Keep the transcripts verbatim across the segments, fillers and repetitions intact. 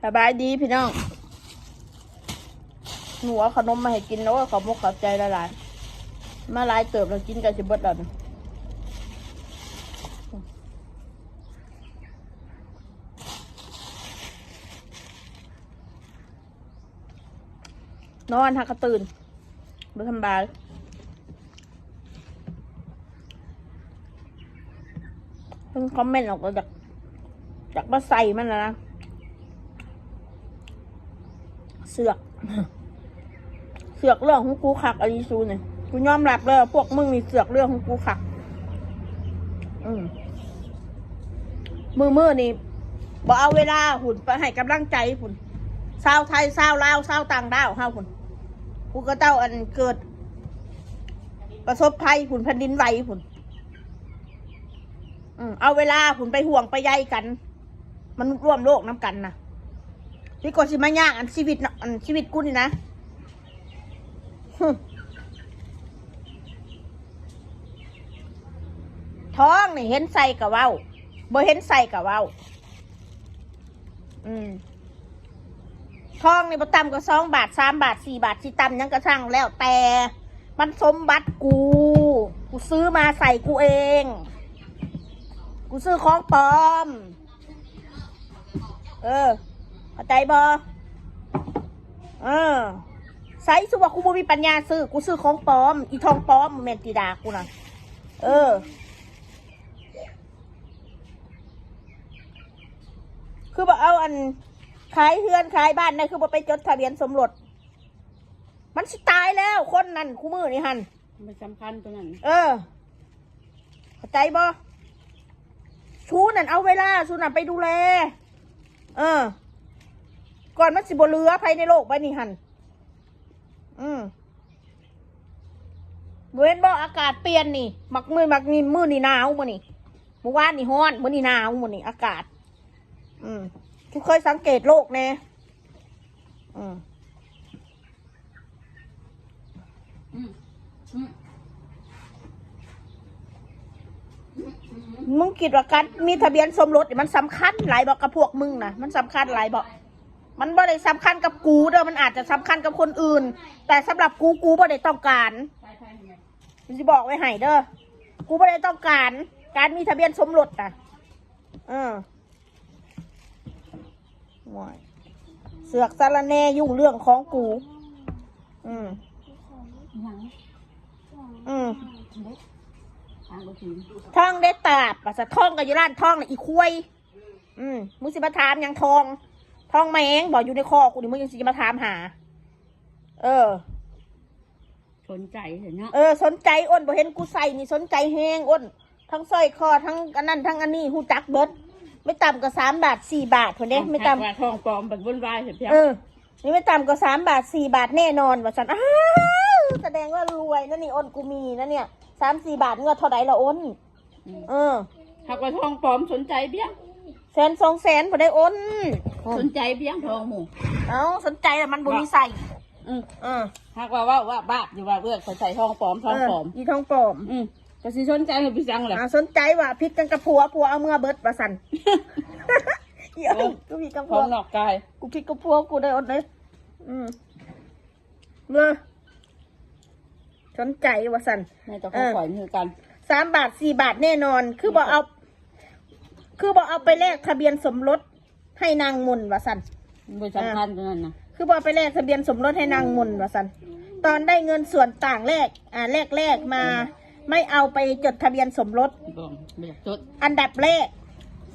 สบายดีพี่น้อง หนูเอาขนมมาให้กินแล้ว ขอบคุณขอบใจหลายๆ มาหลายเติบแล้ว กินกันสิเบิดแล้วนี่ นอนหากระตื่น บ่สำบาย เพิ่นคอมเมนต์ออกก็อยาก อยากมาใส่มันนะนะ เสือก เสือกเรื่องของกูคัก อันนี้ซูเนี่ย กูยอมรับเลย พวกมึงนี่เสือกเรื่องของกูคัก อืม มือมือนี่บ่เอาเวลาพุ้นไปให้กำลังใจพุ้น ชาวไทย ชาวลาว ชาวต่างด้าวเฮาพุ้น ผู้เขาเจ้าอันเกิด ประสบภัยพุ้น แผ่นดินไหวพุ้น อืม เอาเวลาพุ้นไปห่วงไปใยกัน มนุษย์ร่วมโลกนำกันนะ ที่ก็สิมายากอันชีวิตเนาะ อันชีวิตกูนี่นะ ฮึ ท้องนี่เห็นใส่กะเว้า บ่เห็นใส่กะเว้า อืม ทองนี่บ่ต่ำกว่าสองบาท สามบาท สี่บาท สิต่ำหยังกะช่างแล้วแต่ มันสมบัติกู กูซื้อมาใส่กูเอง กูซื้อของปลอม เออ เข้าใจบ่ เออ ใส่สุว่ากูบ่มีปัญญาซื้อ กูซื้อของปลอม อีทองปลอม แม่นติดากูนะ เออ คือบ่เอาอัน ขายเฮือนขายบ้านได้ คือบ่ไปจดทะเบียนสมรส มันสิตายแล้ว คนนั่นคู่มือนี่หั่น มันสำคัญตัวนั้น เออ เข้าใจบ่ ซูนั่นเอาเวลา ซูนั่นไปดูแล เออ ก่อนมันสิบ่เหลือไผในโลกใบนี้หั่น อืม บ่เห็นบ่ อากาศเปลี่ยนนี่ มักมื้อ มักนี่ มื้อนี่หนาวมื้อนี่ มื้อวานนี่ร้อน มื้อนี่หนาวมื้อนี่ อากาศ อืม กูเคยสังเกตโลกแน่ อืม อืม อืม มึงคิดว่าการมีทะเบียนสมรสนี่มันสำคัญหลายบ่กับพวกมึงนะ มันสำคัญหลายบ่ มันบ่ได้สำคัญกับกูเด้อ มันอาจจะสำคัญกับคนอื่น แต่สำหรับกู กูบ่ได้ต้องการ กูสิบอกไว้ให้เด้อ กูบ่ได้ต้องการ การมีทะเบียนสมรสนะ เออ โอ้ย เสือกสารแหน่ยุ่งเรื่องของกู อืม อืม ทองได้ตาบ ว่าซะ ทองก็อยู่ร้านทองน่ะ อีควาย อืม มึงสิมาถามหยังทอง ทองแมงบ่อยู่ในคอกูนี่ มึงยังสิมาถามหา เออ สนใจเถอะเนาะ เออ สนใจอ้น บ่เห็นกูใส่นี่ สนใจแฮงอ้น ทั้งสร้อยคอ ทั้งอันนั้น ทั้งอันนี้ ฮู้จักเบิด ไม่ต่ำกว่าสามบาท สี่บาทพุ้นเด้ ไม่ต่ำ ว่าทองปลอมบัดวุ่นวายเถอะเพียง เออ นี่ไม่ต่ำกว่าสามบาท สี่บาทแน่นอน ว่าซั่น อ้าว แสดงว่ารวยนะนี่ อ้น กูมีนะเนี่ย สามสี่บาท งวดเท่าใดละอ้น อืม เออ หากว่าทองปลอมสนใจเพียง แสนสองแสนพุ้นได้อ้น สนใจเพียงทองหมู่ เอ้า สนใจแล้วมันบ่มีใส่ อืม เออ หากว่า ว่า ว่าบาปอยู่ว่าเอื้อเขาใส่ทองปลอม ทองปลอม เออ อีทองปลอม อืม ก็สิสนใจให้ไปสั่งแหละ อ่า สนใจว่าผิดกันกับผัว ผัวเอาเมือเบิด ว่าซั่น อีอ้น เออ กูผิดกับ ข ผั อ ว งนอกกาย กูผิดกับผัวกูได้อ้นเลย อืม เลย สนใจว่าซั่น แม่เจ้าของ เออ ข่อยนี่คือกัน สามบาท สี่บาทแน่นอน คือบ่เอา คือบ่เอาไปแลกทะเบียนสมรสให้นางมนว่าซั่น มันบ่สำคัญตัวนั้นนะ คือบ่เอาไปแลกทะเบียนสมรสให้นางมนว่าซั่น ตอนได้เงินส่วนต่างแลก อ่า แลกแลกมา ไม่เอาไปจดทะเบียนสมรส บ่ บ่อยากจด อันดับแรก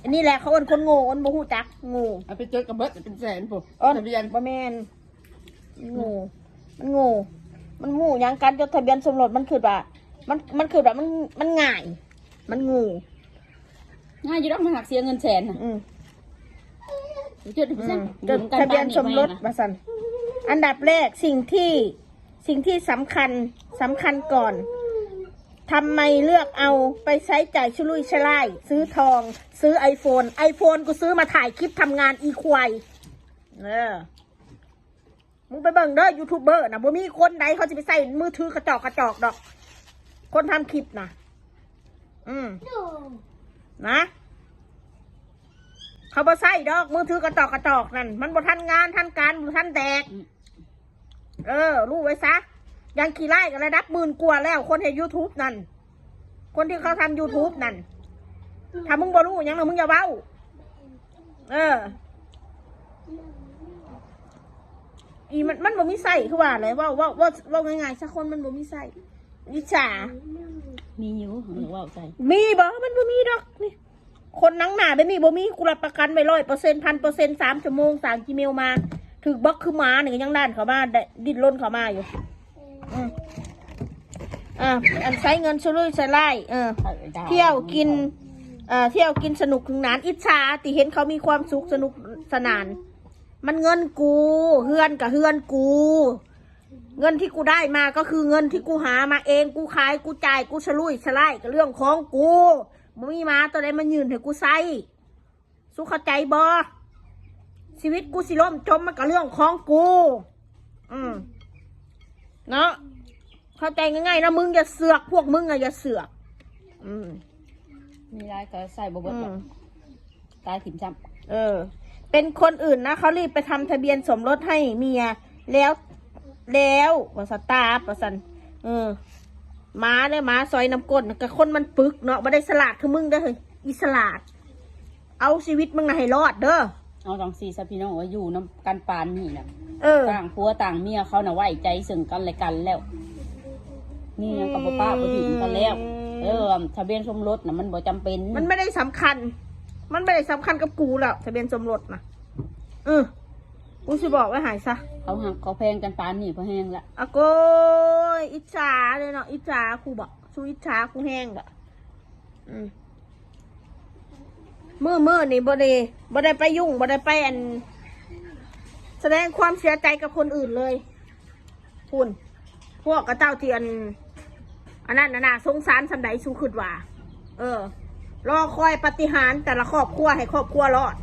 อันนี้แหละเขาเอิ้นคนโง่ คนบ่ฮู้จัก โง่ เอาไปจดกับเบิดเป็นแสนพุ้น เอิ้น ทะเบียน บ่แม่น โง่ มันโง่ มันโง่หยัง การจดทะเบียนสมรสมันคือว่า มัน มันคือว่ามัน มันง่าย มันโง่ ง่ายอยู่ดอก มันหักเสียเงินแสนน่ะ อืม ไปจดให้ไปซะ อืม อยู่นำกัน จดทะเบียนสมรส บ้านนี่ ว่าซั่น อันดับแรกสิ่งที่ สิ่งที่สำคัญ สำคัญก่อน ทำไมเลือกเอาไปใช้จ่ายชุรุ่ยชะร่าย ซื้อทอง ซื้อไอโฟน ไอโฟนกูซื้อมาถ่ายคลิปทำงาน อีควาย เออ มึงไปเบิ่งเด้อ ยูทูบเบอร์นะ บ่มีคนใดเขาสิไปใช้มือถือกระจอกกระจอกดอก คนทำคลิปนะ อืม นะ เขาบ่ใส่ดอก มือถือกระจอกกระจอกนั่น มันบ่ทันงานทันการ บ่ทันแดก อืม เออ รู้ไว้ซะ ยังขี้ไล่กันระดับหมื่นกว่าแล้ว คนเฮ็ดยูทูบนั่น คนที่เขาทำยูทูบนั่น ถ้ามึงบ่รู้หยังนะ มึงอย่าเว้า เออ อีมัน มันบ่มีใส่คือว่าอะไร เว้า เว้า เว้า เว้าง่ายๆ สักคนมันบ่มีใส่ อิจฉา มีอยู่ หรือว่าใส่ มีบ่ มันบ่มีดอกนี่ คนหนังหนาแบบนี้บ่มี กูรับประกันไว้ร้อยเปอร์เซ็นต์ พันเปอร์เซ็นต์ สามชั่วโมง สั่งจีเมลมา ถืกบล็อกคือหมานี่ก็ยังด้านเข้ามา ได้ ดิ้นรนเข้ามาอยู่ อืม อ่า อันใช้เงินสุรุ่ยสุร่าย เออ เที่ยวกิน เออ เที่ยวกินสนุกสนาน อิจฉาที่เห็นเขามีความสุขสนุกสนาน มันเงินกู เฮือนกับเฮือนกู เงินที่กูได้มาก็คือเงินที่กูหามาเอง กูขาย กูจ่าย กูสุรุ่ยสุร่ายกับเรื่องของกู บ่มีหมาตัวใดมายื่นให้กูใส่ สู้เข้าใจบ่ ชีวิตกูสิล่มจมมันก็เรื่องของกู อืม เนาะ เข้าใจง่ายๆนะ มึงอย่าเสือก พวกมึงอะอย่าเสือก อืม มีหลายก็ใส่บ่เบิดหรอก อืม ตายถิ่มซ้ำ เออ เป็นคนอื่นนะ เขารีบไปทำทะเบียนสมรสให้เมีย แล้ว แล้ว ว่าสตาร์ฟ ว่าซั่น เออ หมาเนี่ย หมาซอยน้ำก้น กับคนมันปึกเนาะ บ่ได้ฉลาดคือมึงเด้อ เฮ้ย อีฉลาด เอาชีวิตมึงนะให้รอดเด้อ เอาจังซี่ซะพี่น้อง ว่าอยู่นำกันปานนี้นะ เออ ต่างผัวต่างเมียเขาน่ะไว้ใจซึ่งกันและกันแล้ว นี่ยังกับบ่ปะบ่ถิ่มกันแล้ว เออ ทะเบียนสมรสน่ะมันบ่จำเป็น มันไม่ได้สำคัญ มันไม่ได้สำคัญกับกูแล้ว ทะเบียนสมรสนะ เออ กูสิบอกไว้ให้ซะ เขาหักเขาแพงกันปานนี้พอแฮงละ อะโกย อิจฉาเลยเนาะ อิจฉากูบ่ สู้อิจฉากูแฮงบ่ อืม มื้อมื้อนี่บ่ได้ บ่ได้ไปยุ่ง บ่ได้ไปอัน แสดงความเสียใจกับคนอื่นเลย คุณ พวกกระเจ้าที่อัน อันนั้นน่ะน่าสงสารส่ำใด สู้คิดว่า เออ รอคอยปาฏิหาริย์แต่ละครอบครัวให้ครอบครัวรอด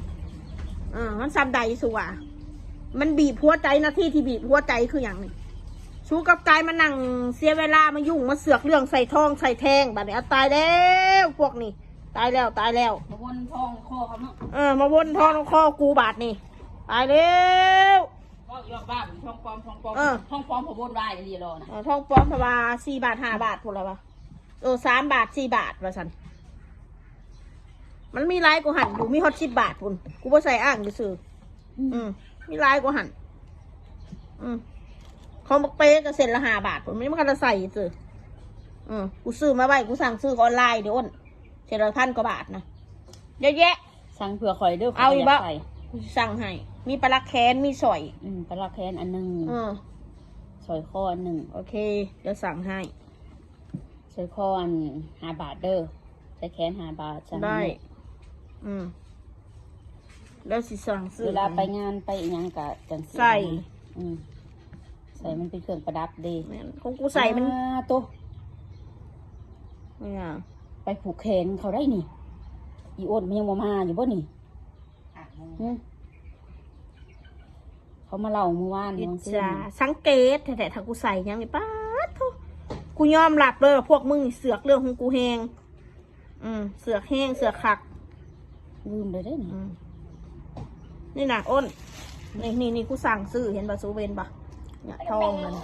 เออ มันส่ำใด สู้ว่า มันบีบหัวใจ หน้าที่ที่บีบหัวใจคือหยังนี่ สู้กับกายมานั่งเสียเวลามายุ่งมาเสือกเรื่องใส่ทองใส่แทง บัดนี้ เอา ตายแล้ว พวกนี้ ตายแล้ว ตายแล้ว มาวนทองคอเขาเนาะ เออ มาวนทองคอกูบาดนี่ ตายแล้ว เว้าอีหลอกบ้า ทองปลอม ทองปลอม เออ ทองปลอมเขาวนวายอีหลีหรอนะ เออ ทองปลอมเพราะว่าสี่บาท ห้าบาทพู้นละวะ เออ สามบาท สี่บาท ว่าซั่น มันมีหลายกว่าหั่นอยู่ มีฮอดสิบบาทพู้น กูบ่ใส่อ้างซื่อๆ อืม อืม มีหลายกว่าหั่น อืม ของบักเป๊ก็เส้นละห้าบาทพู้น มันยังบ่ทันได้ใส่ซื่อ อืม กูซื้อมาไว้ กูสั่งซื้อออนไลน์เด้อ้น เส้นละพันกว่าบาทนะ เยอะแยะ สั่งเผื่อข่อยเด้อ เอาอีกบ่ ข่อยอยากใส่ กูสั่งให้ มีปลาลักแขน มีสร้อย อืม ปลาลักแขนอันหนึ่ง เออ สร้อยคออันหนึ่ง โอเค เดี๋ยวสั่งให้ สร้อยคออันห้าบาทเด้อ สร้อยแขนห้าบาท สั่ง ได้ ให้ อืม แล้วสิสั่งซื้อ เวลาไปงานไปอิหยังกะจังสิ ใส่ อืม ใส่มันเป็นเครื่องประดับเด้ แม่น ของกูใส่มัน อ่า โต เนี่ย ไปผูกแขนเขาได้นี่ อีอ้นมันยังบ่มาอยู่บ่นี่ อืม เขามาเล่าเมื่อวาน อิจฉา เมื่อคืน สังเกตแท้ๆ ถ้ากูใส่หยังนี่ ป๊าดโธ่ กูยอมรับเลยว่าพวกมึงนี่เสือกเรื่องของกูแฮง อืม เสือกแฮง เสือกคัก ลืมเลยเด้นี่ อืม นี่นะอ้น นี่ นี่ นี่ กูสั่งซื้อ เห็นบ่ ซูเวนบ่ เนี่ย ทองมัน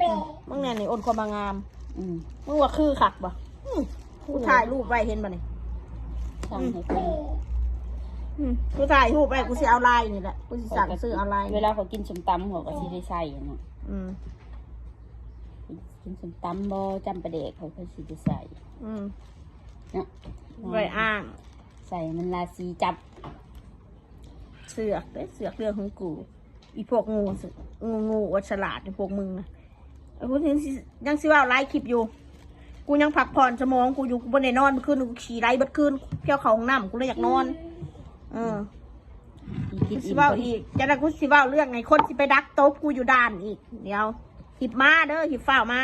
อืม มึงเนี่ยนี่อ้นความมางาม อืม มึงว่าคือคักบ่ อืม กูถ่ายรูปไว้ เห็นบ่นี่ สั่งให้เพิ่น อืม กูถ่ายรูปไว้ กูสิเอาลายนี่แหละ กูสิสั่งซื้อเอาลาย เวลาเขากินส้มตำเขาก็สิได้ใส่เนาะ อืม กินส้มตำบ่ จำปลาแดกเขาก็สิได้ใส่ อืม เนาะ ไว้อ้าง ใส่มันราศีจับ เสือกเด้อ เสือกเรื่องของกู อีพวกโง่ โง่ โง่อวดฉลาด ไอ้พวกมึงนะ ไอ้พวกนี้ยังสิ ยังสิว่าหลายคลิปอยู่ กูยังพักผ่อนสมองกูอยู่ กูบ่ได้นอนเมื่อคืน กูขี้ไหลเบิดคืน เพี้ยวเข้าห้องน้ำ กูเลยอยากนอน เออ อีกคลิป สิเว้าอีก จะได้กูสิเว้าเรื่องไง คนสิไปดักตบกูอยู่ด่านอีก เดี๋ยว หิบมาเด้อ หิบฟ้าวมา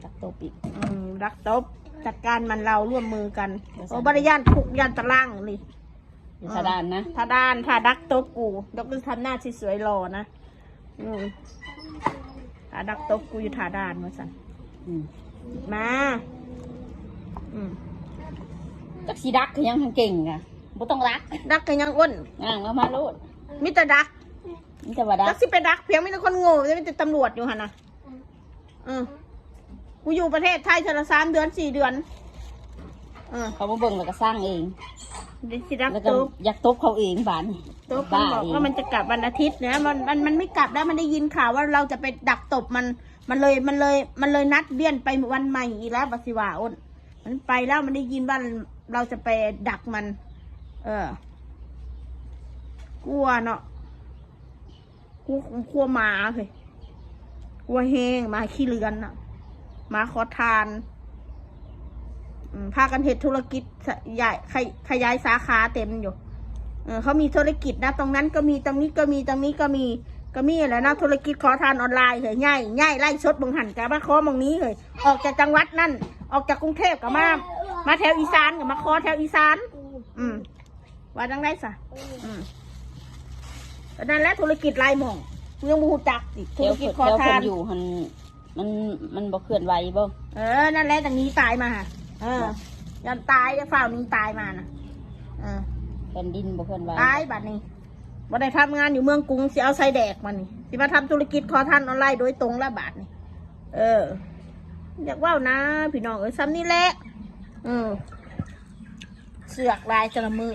ดักตบอีก อืม ดักตบ จัดการมัน เราร่วมมือกัน เดี๋ยว โอ้ บ่ได้ย่านคุกย่านตารางนี่ อยู่ท่าด่านนะ ท่าด่าน ถ้าดักตบกู เดี๋ยวกูทำหน้าสวยๆหล่อนะ อืม ถ้าดักตบกูอยู่ท่าด่านว่าซั่น อืม มา อืม จักสิดักคือหยังเก่งอะ บ่ต้องรัก ดักก็ยังอ้น นางเอามาโลด มีแต่ดัก มีแต่ว่าดัก จักสิไปดักเพียง มีแต่คนโง่ มีแต่ตำรวจอยู่หั่นน่ะ อืม กูอยู่ประเทศไทยเทื่อละสามเดือนสี่เดือน เออ เขามาเบิ่งแล้วก็สร้างเอง เดี๋ยวสิดัก แล้วก็ ตบ อยากตบเขาเองบาดนี้ ตบมัน บ้า บอก เอง ว่ามันจะกลับวันอาทิตย์นะ มัน มัน มันไม่กลับแล้ว มันได้ยินข่าวว่าเราจะไปดักตบมัน มันเลย มันเลย มันเลยนัดเลื่อนไปวันใหม่อีกแล้ว บัดสิว่าอ้น มันไปแล้ว มันได้ยินว่าเราจะไปดักมัน เออ กลัวเนาะ กลัว กลัวหมาเฮ้ย กลัวแฮง หมาขี้เลือนน่ะ หมาขอทาน อืม พากันเฮ็ดธุรกิจ ขยาย ขย- ขยายสาขาเต็มอยู่ เออ เขามีธุรกิจนะ ตรงนั้นก็มี ตรงนี้ก็มี ตรงนี้ก็มี ก็มีแหละนะ ธุรกิจขอทานออนไลน์เฮ้ย ใหญ่ ใหญ่ ไลฟ์สดเบิ่งหั่นก็มาขอหม่องนี้เฮ้ย ออกจากจังหวัดนั่น ออกจากกรุงเทพฯก็มา มาแถวอีสานก็มาขอแถวอีสาน อืม ว่าจังได๋ซะ อืม ก็นั่นแหละ ธุรกิจหลายหม่อง กูยังบ่ฮู้จักอีก ธุรกิจขอทาน แถวเพิ่นอยู่หั่น มัน มันบ่เคลื่อนไหวบ่ เออ นั่นแหละ จั่งหนีตายมา เออ เนาะ ย่านตาย อย่าฟ้าวหนีตายมาน่ะ เออ แผ่นดินบ่เคลื่อนไหว ตายบัดนี้ บ่ได้ทำงานอยู่เมืองกรุง สิเอาไสแดกบัดนี้ สิมาทำธุรกิจขอทานออนไลน์โดยตรงแล้วบัดนี้ เออ อยากเว้านะ พี่น้องเอ้ย ส่ำนี้แหละ เออ เสือกหลายแต่ละมื้อ